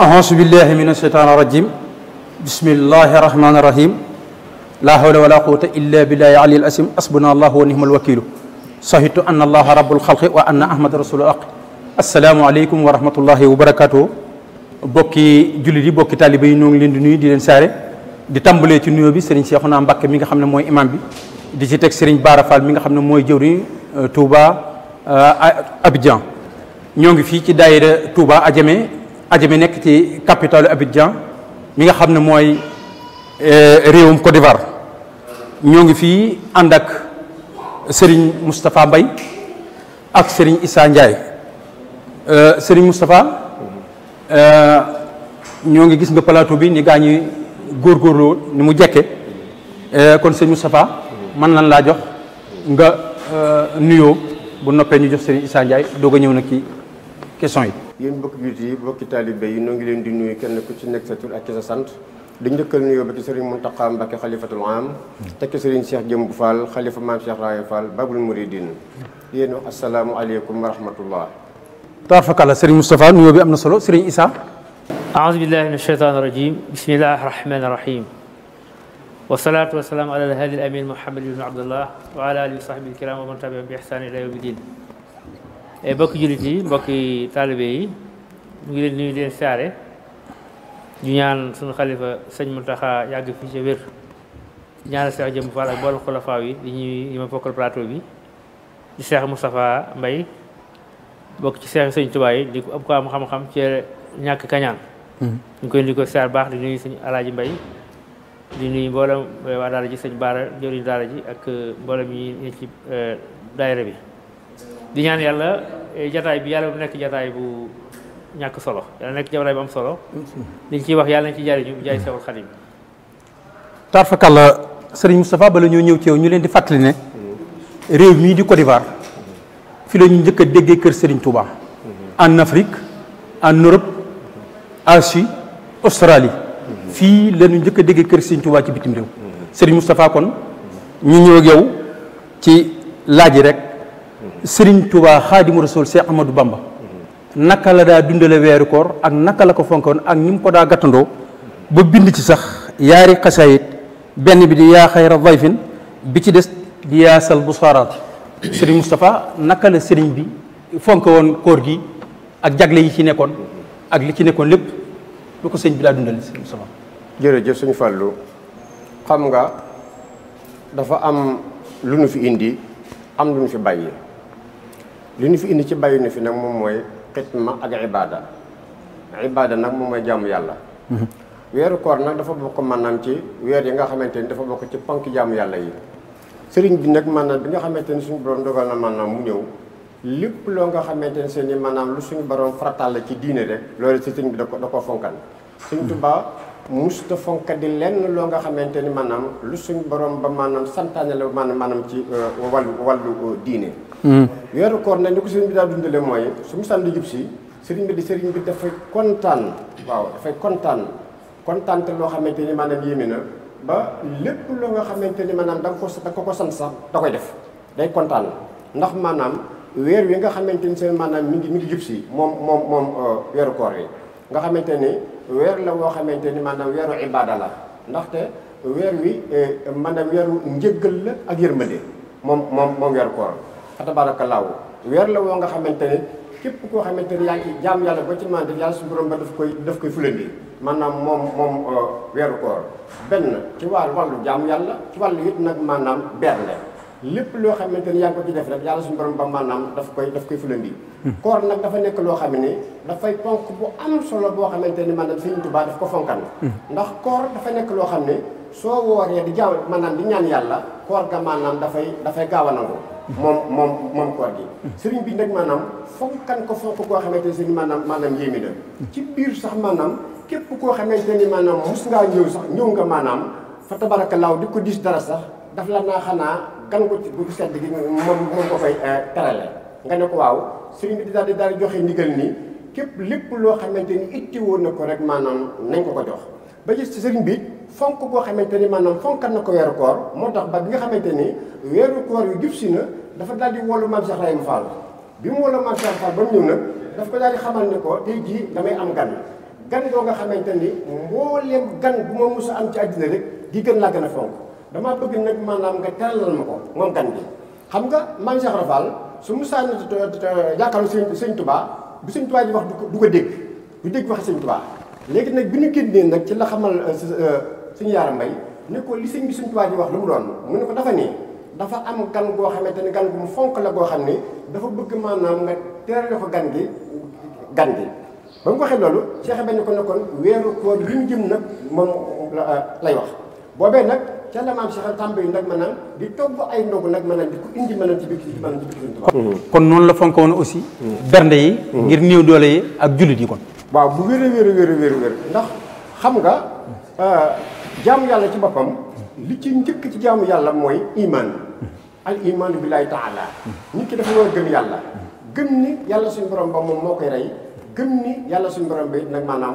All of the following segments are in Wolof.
أعوذ بالله من الشيطان الرجيم بسم الله الرحمن الرحيم لا حول ولا قوة إلا بالله العلي العظيم حسبنا الله ونعم الوكيل شهدت أن الله رب الخلق وأن أحمد رسول الحق السلام عليكم ورحمة الله وبركاته bokki jullit yi bokki taalibe yi ñoo ngi leen di nuyu di leen saare di tàmbalee ci nuyoo bi Serigne Cheikhouna Mbacké mi nga xam ne mooy imam bi di ci teg Serigne Bara Fall mi nga xam ne mooy jëwriñ Touba Abidjan ñoo ngi fii ci daayira Touba Adjamé nekk ci capitale Abidjan mi nga xam ne mooy réewum Côte d'Ivoire ñoo ngi fii ànd ak Serigne Moustapha Mbaye ak Serigne Issa Ndiaye Serigne Moustapha ñoo ngi gis nga plateau bi ni gaa ñi góorgóorloo ni mu jekke kon Serigne Moustapha man lan laa jox nga nuyoo bu noppee ñu jox Serigne Issa Ndiaye doog a ñëw nag ci question yi. yéen bokki jullit yi bokki taalibe yi noo ngi leen di nuyu kenn ku ci nekk sa tur ak ci sa sant di njëkkal nuyoo ba ci Serigne Mountakha Mbacké xalifatul am tekki Serigne Cheikh Jëmbu Fall xalifa maam Cheikh Raye Fall babul mouridine yéen wax asalaamualeykum wa rahmatullah. taarfakalla Serigne Moustapha nuyoo bi am na solo Serigne Issa. أعوذ بالله من الشيطان الرجيم بسم الله الرحمن الرحيم والصلاة والسلام على الهادي الأمين محمد بن عبد الله وعلى آله وصحبه الكرام ومن تبعهم بإحسان إلى يوم الدين mbokki jullit yi mbokki taalibe yi mu ngi leen nuyu leen saare ñu ñaan suñu xalifa sëñ Mountakha yàgg fii ci wér ñaanal Cheikh Jëmbu Fall ak mboolem xulafaa yi di ñuy ma bokkal plateau bi di Cheikh Moustapha Mbaye bokk ci Cheikh sëñ Touba yi di ko am ko am xam-xam ci ñàkk kañaan ñu koy di ko saar baax di nuyu sëñ Alaaji Mbaye di nuyu mboolem waa daara ji sëñ Baara jëriñ daara ji ak mboolem yi ne ci daayira bi di ñaan yàlla jataay bi yàlla bu nekk jataay bu ñàkk solo yàlla nekk jataay bu am solo liñ ciy wax yàlla nañ ci jariñu bu jaay Seexul Xadim. tarfakalla Serigne Moustapha bala ñoo ñëw ci yow ñu leen di fàttali ne réew mii di Côte d'Ivoire fi la ñu njëkk a déggee kër Serigne Touba en Afrique en Europe Asie Australie fii la ñu njëkk a déggee kër Serigne Touba ci bitim réew Serigne Moustapha kon ñu ñëw ak yow ci laaj yi rek Serigne Touba Xaadimu Rasuul Cheikh Ahmadou Bamba naka la daa dundale weeru koor ak naka la ko fonkoon ak ñi mu ko daa gàttandoo ba bind ci sax yaari xasaayit benn bi di yaa xayra dayfin bi ci des di yaasal busaaraat Serigne Moustapha naka la Serigne bi fonk woon koor gi ak jagle yi ci nekkoon ak li ci nekkoon lépp lu ko sëñ bi daa dundale Serigne Moustapha. jërëjëf suñu Fallou xam nga dafa am lu nu fi indi am lu nu fi bàyyi. li ñu fi indi ci bàyyi na fi nag moom mooy xitma ak ibaada nag moom mooy jaamu yàlla weeru koor nag dafa bokk maanaam ci weer yi nga xamante ni dafa bokk ci ponk jaamu yàlla yi sëriñ bi nag maanaam bi nga xamante ni suñu borom dogal na maanaam mu ñëw lépp loo nga xamante ni seen i maanaam lu suñu borom farataal la ci diine rek loolu si sëriñ bi da ko fonkan Sëriñ Tuubaa musta fonka di lenn loo nga xamante ni maanaam lu suñu borom ba maanaam santaane la maanaam ci wàllu diine weeru koor nag ni ko sëriñ bi daal dundale mooy su mu sànni jub si sëriñ bi dafay kontaan dafay kontaan te loo xamante ni maanaam yéeme na ba lépp loo nga xamante ni maanaam da ko sant sax da koy def day kontaan ndax maanaam weer wi nga xamante ni seen maanaam mi ngi jub si moom weeru koor yi nga xamante ni weer la woo xamante ni maanaam weeru ibaada la ndaxte weer wi maanaam weeru njëggal la ak yërmande moom weeru koor fa tabaarakallaahu weer la woo nga xamante ni képp koo xamante ni yaa ngi jaam yàlla ba ci mande yàlla su borom ba daf koy fulandi maanaam moom weeru koor benn ci wàllu jaam yàlla ci wàllu it nag maanaam bernde lépp loo xamante ni yaa ngi ko ci def rek yàlla suñu borom ba maanaam daf koy fulandi koor nag dafa nekk loo xam ne dafay ponk bu am solo boo xamante ni maanaam Sëriñ Tuubaa daf ko fonkan ndax koor dafa nekk loo xam ne soo wooree di jaaw maanaam di ñaan yàlla koor ga maanaam dafay gaaw a nangu moom koor gi sëriñ bi nag maanaam fonkan ko fonk koo xamante ni sëriñ maanaam yéemi na ci biir sax maanaam képp koo xamante ni maanaam mus ngaa ñëw nga maanaam fa tabarakallaahu di ko dis dara sax daf la naa xanaa gan ko bu sedd gi moom ko fay terale nga ne ko waaw sëriñ bi di daal di joxe ndigal nii képp lépp loo xamante ni itti woon na ko rek maanaam nañ ko jox ba gis ci sëriñ bi fonk koo xamante ni maanaam fonkat na ko weeru koor moo tax ba bi nga xamante ni weeru koor yu jub si na dafa daal di wolu maam Cheikh Raye Fall bi mu wolu maam Cheikh Fall ba mu ñëw nag daf ko daal di xamal ne ko tey jii damay am gan gan goo nga xamante ni mbooleem gan bu ma mos a am ci àddina rek gi gën laa gën a fonk damaa bëgg nag maanaam nga teralal ma ko moom gan gi xam nga maam Cheikh Rafal su mu sànni yaakaaru sëñ Touba bu sëñ Touba di wax du ko dégg du dégg wax sëñ Touba léegi nag bi ñu génnee nag ci la xamal suñu yaara mbay ne ko li sëñ bi sëñ Touba di wax lu mu doon mu ne ko dafa nii dafa am gan goo xamante ni gan gu mu fonk la goo xam ni dafa bëgg maanaam nga terale ko gan gi ba mu waxee loolu Cheikh benn ko nekkoon weeru koor bi ñu jëm nag moom lay wax boobee nag ca la maam Cheikh tàmbali nag maanaam di togg ay ndogu nag maanaam di ko indi maanaam ci biir Sëriñ Tuubaa kon noonu la fonk woon aussi bernde yi ngir néew doole yi ak jullit yi kon waaw bu wér ndax xam nga jaamu yàlla ci boppam li ci njëkk ci jaamu yàlla mooy iman al iman billahi taala nit ki dafa war a gëm yàlla gëm ni yàlla suñu borom ba moom moo koy rey gëm ni yàlla suñu borom bi nag maanaam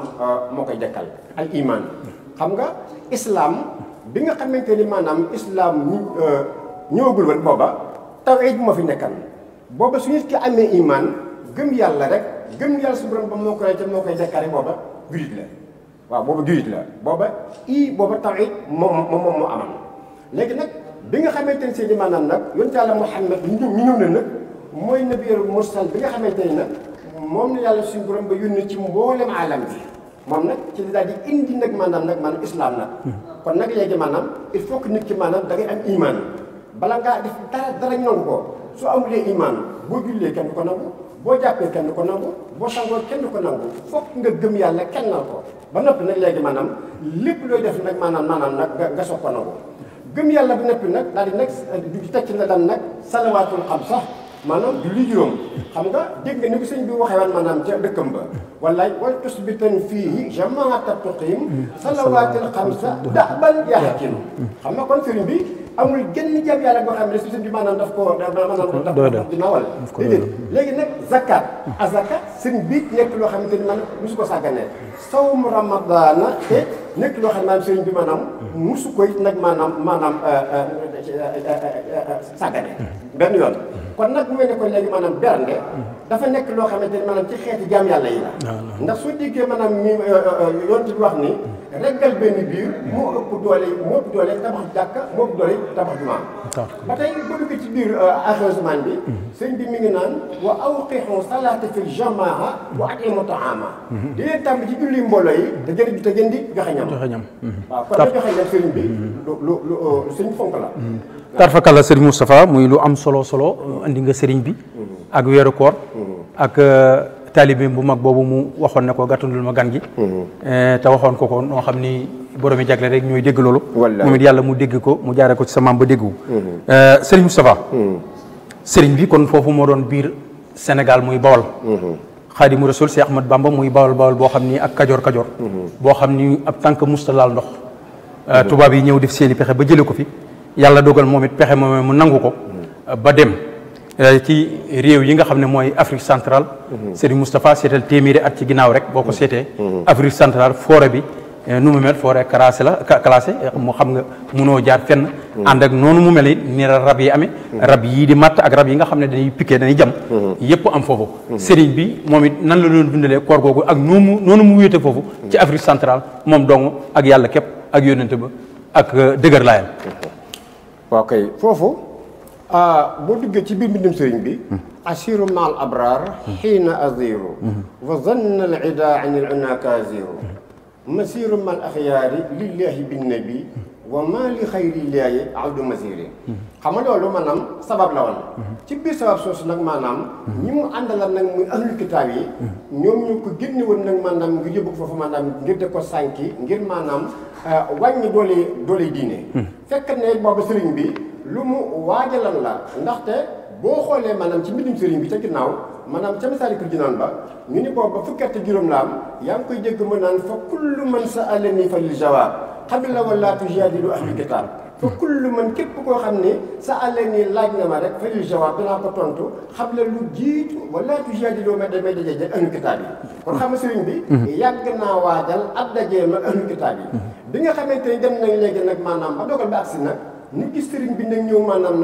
moo koy dekkal al iman xam nga islam bi nga xamante ni maanaam islam ñëwagul woon booba tawhid moo fi nekkan booba su nit ki amee iman gëm yàlla rek gëm yàlla suñu borom ba moo koy rey te moo koy dekkal rek booba jurit la waaw booba jurit la booba tawhid moom moo amal léegi nag bi nga xamante ni seeni maanaam nag yonent yàlla Muhammad ñu ñëw na nag mooy nabiyul mursal bi nga xamante ni nag moom la yàlla suñu borom ba yónni ci mboolem alam bi moom nag ci daal di indi nag maanaam islam nag kon nag léegi maanaam il faut que nit ki maanaam da ngay am iman bala ngaa def dara nangu ko soo amulee iman boo jullee kenn du ko nangu boo jàppee kenn du ko nangu boo sangoo kenn du ko nangu fokk nga gëm yàlla kennal ko ba noppi nag léegi maanaam lépp looy def nag maanaam nag nga soog ko nangu gëm yàlla bu noppi nag daal di nag du tecc na daan nag salawaatul xam sax maanaam du li juróom xam nga dégg nga ni ko sëñ bi waxee woon maanaam ca dëkkam ba wallaay wal tusbitan fii jamaata tuqim salawaatil xamsa daxban yaxkim xam nga kon sëriñ bi amul genn jàmm yàlla boo xam ne sëriñ bi maanaam daf di nawal déedéet léegi nag zakat azaka sëriñ bi nekk loo xamante ni maanaam musu ko sàgganee sawmu ramadana te nekk loo xam ne maanaam sëriñ bi maanaam musu koy nag maanaam sàggane benn yoon kon nag bu mel ne kon léegi maanaam bernde dafa nekk loo xamante ni maanaam ci xeeti jaam yàlla yi la ndax soo déggee maanaam mi yonent bi wax ni reggal benn biir moo ëpp doole tabax jàkka moo ëpp doole tabax jumaa ba tey boo duggee ci biir arrangement bi sëñ bi mi ngi naan wa awqihu salaata fil jamaa wa atimu taama di leen tàmb ci julli mbooloo yi te gën di joxe ñam waaw kon la joxe ñam sëriñ bi lu sëñ fonk la tarfakalla sëriñ Moustapha muy lu am solo andi nga sëriñ bi ak weeru koor ak taalibe bu mag boobu mu waxoon ne ko gàttandul ma gan gi te waxoon ko noo xam ni borom yi jagle rek ñooy dégg loolu moom it yàlla mu dégg ko mu jaare ko ci sa maam ba déggu sëriñ Moustapha sëriñ bi kon foofu moo doon biir Sénégal muy Bawol Xaadimu Rasuul Cheikh Ahmad Bamba muy Bawol boo xam ni ak kajoor boo xam ni ab tànk musta laal ndox tubaab yi ñëw def seeni pexe ba jële ko fi yàlla dogal moom it pexe moom mu nangu ko ba dem ci réew yi nga xam ne mooy Afrique centrale Serigne Moustapha seetal téeméeri at ci ginnaaw rek boo ko seetee Afrique centrale forêt bi nu mu mel forêt classée mu xam nga munoo jaar fenn ànd ak noonu mu mel ni rab yi amee rab yii di matt ak rab yi nga xam ne dañuy piqué dañuy jam yëpp am foofu Serigne bi moom it nan la doon dundalee koor googu ak noonu mu wéete foofu ci Afrique centrale moom dong ak yàlla képp ak yónnente ba ak dëgër laayam waaw kay foofu boo duggee ci biir mbindum sëriñ bi asiru maal abraar xiina aziru wa zanna al ida an il unaka aziru masiru maal axyaari lillahi binnabi wa ma li xayrillaahi awdu masiri xam nga loolu maanaam sabab la woon ci biir sabab soosu nag maanaam ñi mu àndala nag muy ahlul kitaab yi ñoom ñu ko génne woon nag maanaam ngir yóbbu ko foofu maanaam ngir de ko sànki ngir maanaam wàññi doole diine fekk ne boobu sëriñ bi lu mu waajalan la ndaxte boo xoolee maanaam ci mbindum sëriñ bi ca ginnaaw maanaam ca Masaalikul Jinaan ba ñu ni boobu ba fukki at ak juróom la am yaa ngi koy dégg mu naan fa kullu man sa'alani fa lil jawaab qabla wala tujaadilu ahlul kitaab fa kullu man képp koo xam ne sa'alani laaj na ma rek fa lil jawaab danaa ko tontu xam la lu jiitu wala tujaadilu ma damay daje ak ahlul kitaab yi kon xam nga sëriñ bi yàgg naa waajal ab dajee ma ahlul kitaab yi bi nga xamante ni dem nañ léegi nag maanaam ba dogal ba agsi nag ñu gis sëriñ bi nag ñëw maanaam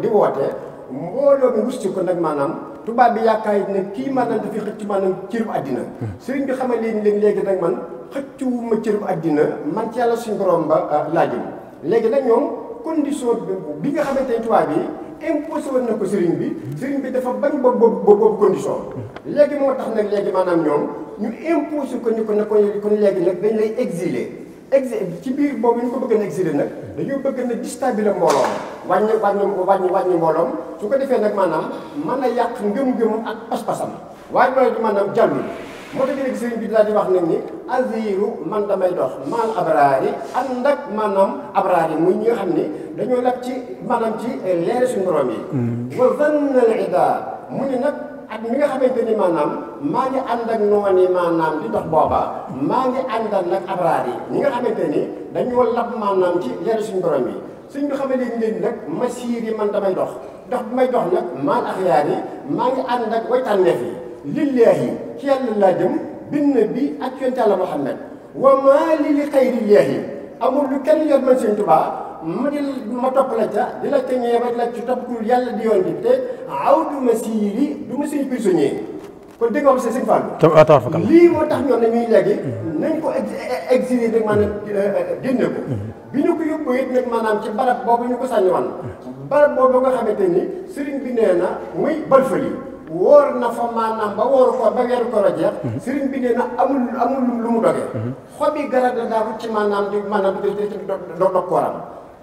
di woote mbooloo mi wusti ko nag maanaam tubaab bi yaakaar ne kii maanaam dafay xëcc maanaam cërub àddina sëriñ bi xamal leen léegi nag man xëccuwuma cërub àddina man ci yàlla suñu borom ba laajum léegi nag ñoom condition bi nga xamante ne tubaab bi imposé woon na ko sëriñ bi dafa bañ boobu condition léegi moo tax nag léegi maanaam ñoom ñu imposé ko ñu ko ne kon léegi nag dañ lay exiler ci biir boobu ñu ko bëgg na exiler nag dañoo bëgg na déstabiliser mbooloom wàññi mbooloom su ko defee nag maanaam mën a yàq ngëm-ngëmam ak pas-pasam waaye loolu maanaam jàllul moo tax léegi sëriñ bi daal di wax nag ni aziru man damay dox maal abraar yi ànd ak maanaam abraar yi muy ñi nga xam ni dañoo lab ci maanaam ci leeri suñu borom yi wa zanna al ida mu ni nag ak mi nga xamante ni maanaam maa ngi ànd ak noon yi maanaam di dox booba maa ngi àndal nag abraar yi ñi nga xamante ni dañoo lab maanaam ci leeri suñu borom yi suñ bi xamante ni léegi nag masiir yi man damay dox bi may dox nag maal axyaar yi maa ngi ànd ak way tànneef yi lillaahi ci yàlla laa jëm bind bi ak yonent Yàlla Muhammad wa maa li xayrillaahi amul lu kenn yor man Sëñ Tuubaa ma topp la ca di la ca ñeeba la ci topp ku yàlla di yoon bi te aw du ma siiri du ma suñu prisonnier kon dégg nga wax Sëñ Fallu lii moo tax ñoom ne ñuy léegi nañ ko exilé nag maanaam génne ko bi ñu ko yóbbu it nag maanaam ci barab boobu ñu ko sànni woon barab boobu nga xamante ni sëriñ bi nee na muy Balfali wóor na fa maanaam ba wóoru ko ba weeru ko jeex sëriñ bi nee na amul lu mu dogee xobi garab la daa ci maanaam di dog kooram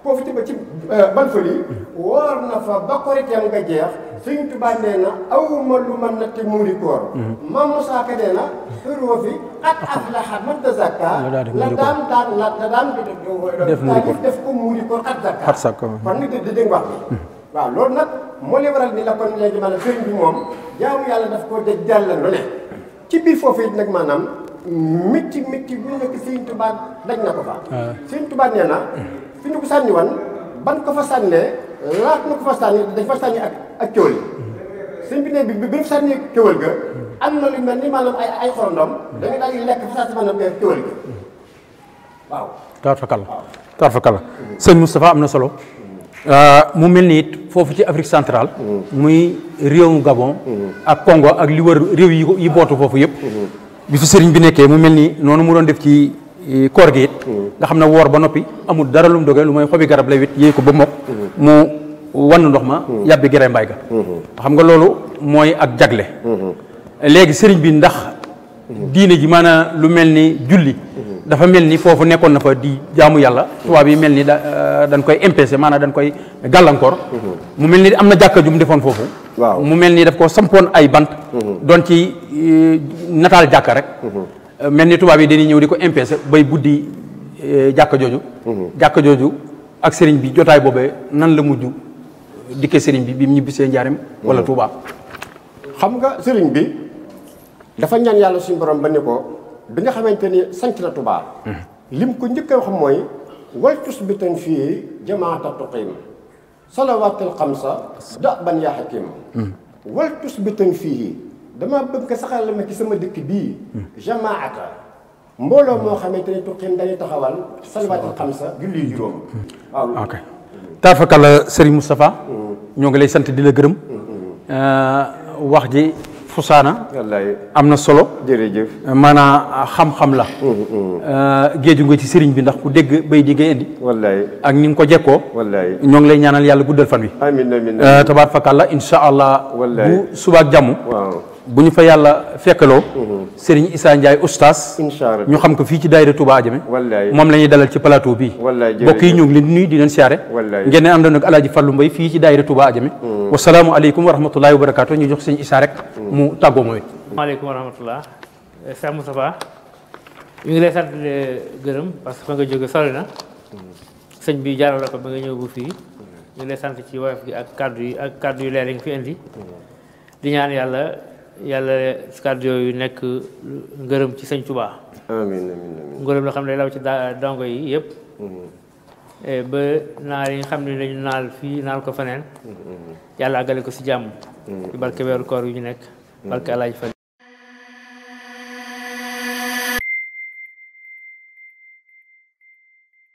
foofu ci ba ci Balfali wóor na fa ba koriteem nga jeex Sëriñ Tuubaa nee na awma lu mën na te muuri koor Maam Musaa Ka nee na xuroo fi qad aflaha man tazakka la daan def ko muuri koor qad zakka kon nag dégg wax bi waaw loolu nag moo li waral ni la kon léegi maanaam sëriñ bi moom jaamu yàlla daf ko de jàllan lu ne ci biir foofu it nag maanaam métti bu nekk Sëriñ Tuubaa daj na ko fa Sëriñ Tuubaa nee na fi ñu ko sànni wan ban ko fa sànnee laat na ko fa sànni dañ fa sànni ak kéwal sëriñ bi ne bi ñu sànni kéwal ga am na lu mel ni maanaam ay xorondom da nga daal di lekk fa sànni maanaam kéwal ga waaw tarfakal sëñ Moustapha am na solo mu mel ni it foofu ci Afrique centrale muy réewum Gabon ak Congo ak li wër réew yi bootu foofu yëpp bi fi sëriñ bi nekkee mu mel ni noonu mu doon def ci koor gi it nga xam ne woor ba noppi amul dara lu mu doge lu mooy xobi garab lay wit yéey ko ba mokk mu wann ndox ma yàbbi gere mbaay ga xam nga loolu mooy ak jagle léegi sëriñ bi ndax diine ji maanaam lu mel ni julli dafa mel ni foofu nekkoon na fa di jaamu yàlla tubaab yi mel ni dañ koy empêcher maanaam dañ koy gàllankoor mu mel ni am na jàkka ju mu defoon foofu mu mel ni daf ko sampoon ay bant doon ci nataal jàkka rek mel ni tubaab yi dañuy ñëw di ko empêcher bay buddi jàkka jooju ak sëriñ bi jotaay boobee nan la mujj dikkee sëriñ bi mu ñibbisee Njaareem wala Tuubaa xam nga sëriñ bi dafa ñaan yàlla suñu borom ba ni ko bi nga xamante ni sanc na Tuubaa lim ko njëkk a wax mooy wal tusbitan fii jamaata tuqim salawaatul xamsa da ban yaa hakim wal tusbitan fii dama bëgg nga saxal la ma ci sama dëkk bii jamaata mbooloo moo xamante ni tuqim dañuy taxawal salawaatul xamsa julli juróom waaw ok tarfakal Serigne Moustapha ñoo ngi lay sant di la gërëm wax ji fusaana am na solo jërëjëf maanaam xam-xam la géeju nga ci sëriñ bi ndax ku dégg bay di ngay indi wallaay ak ni nga ko jekkoo wallaay ñoo ngi lay ñaanal yàlla guddal fan wi amiin amiin tabaar fakàlla insha allah wallaay bu subaak jàmm bu ñu fa yàlla fekkaloo Serigne Issa Ndiaye oustaz ñu xam ko fii ci daayira Touba Adjamé moom la ñuy dalal ci plateau bii mbokk yi ñu ngi leen di nuyu di leen siyaare ngeen ne àndoon ak Alaaji Fallu Mbay fii ci daayira Touba Adjamé wasalaamu aleykum wa rahmatullahi wa barakaatu ñu jox Serigne Issa rek mu tàggoo mooy maaleykum wa rahmatullah Cheikh Moustapha ñu ngi lay sant gërëm parce que fa nga jóge sori na sëñ bi jaarale ko ba nga ñëw bu fii ñu ngi lay sant ci woyof gi ak kàddu yu leer yi nga fi indi di ñaan yàlla kàddu yooyu nekk ngërëm ci sëñ Touba amiin amiin ngërëm la xam ne law ci dongo yi yëpp ba naal yi nga xam ne dañu naal fii naal ko feneen yàlla àggale ko si jàmm ci barke weeru koor yu ñu nekk barke Alaaji Fall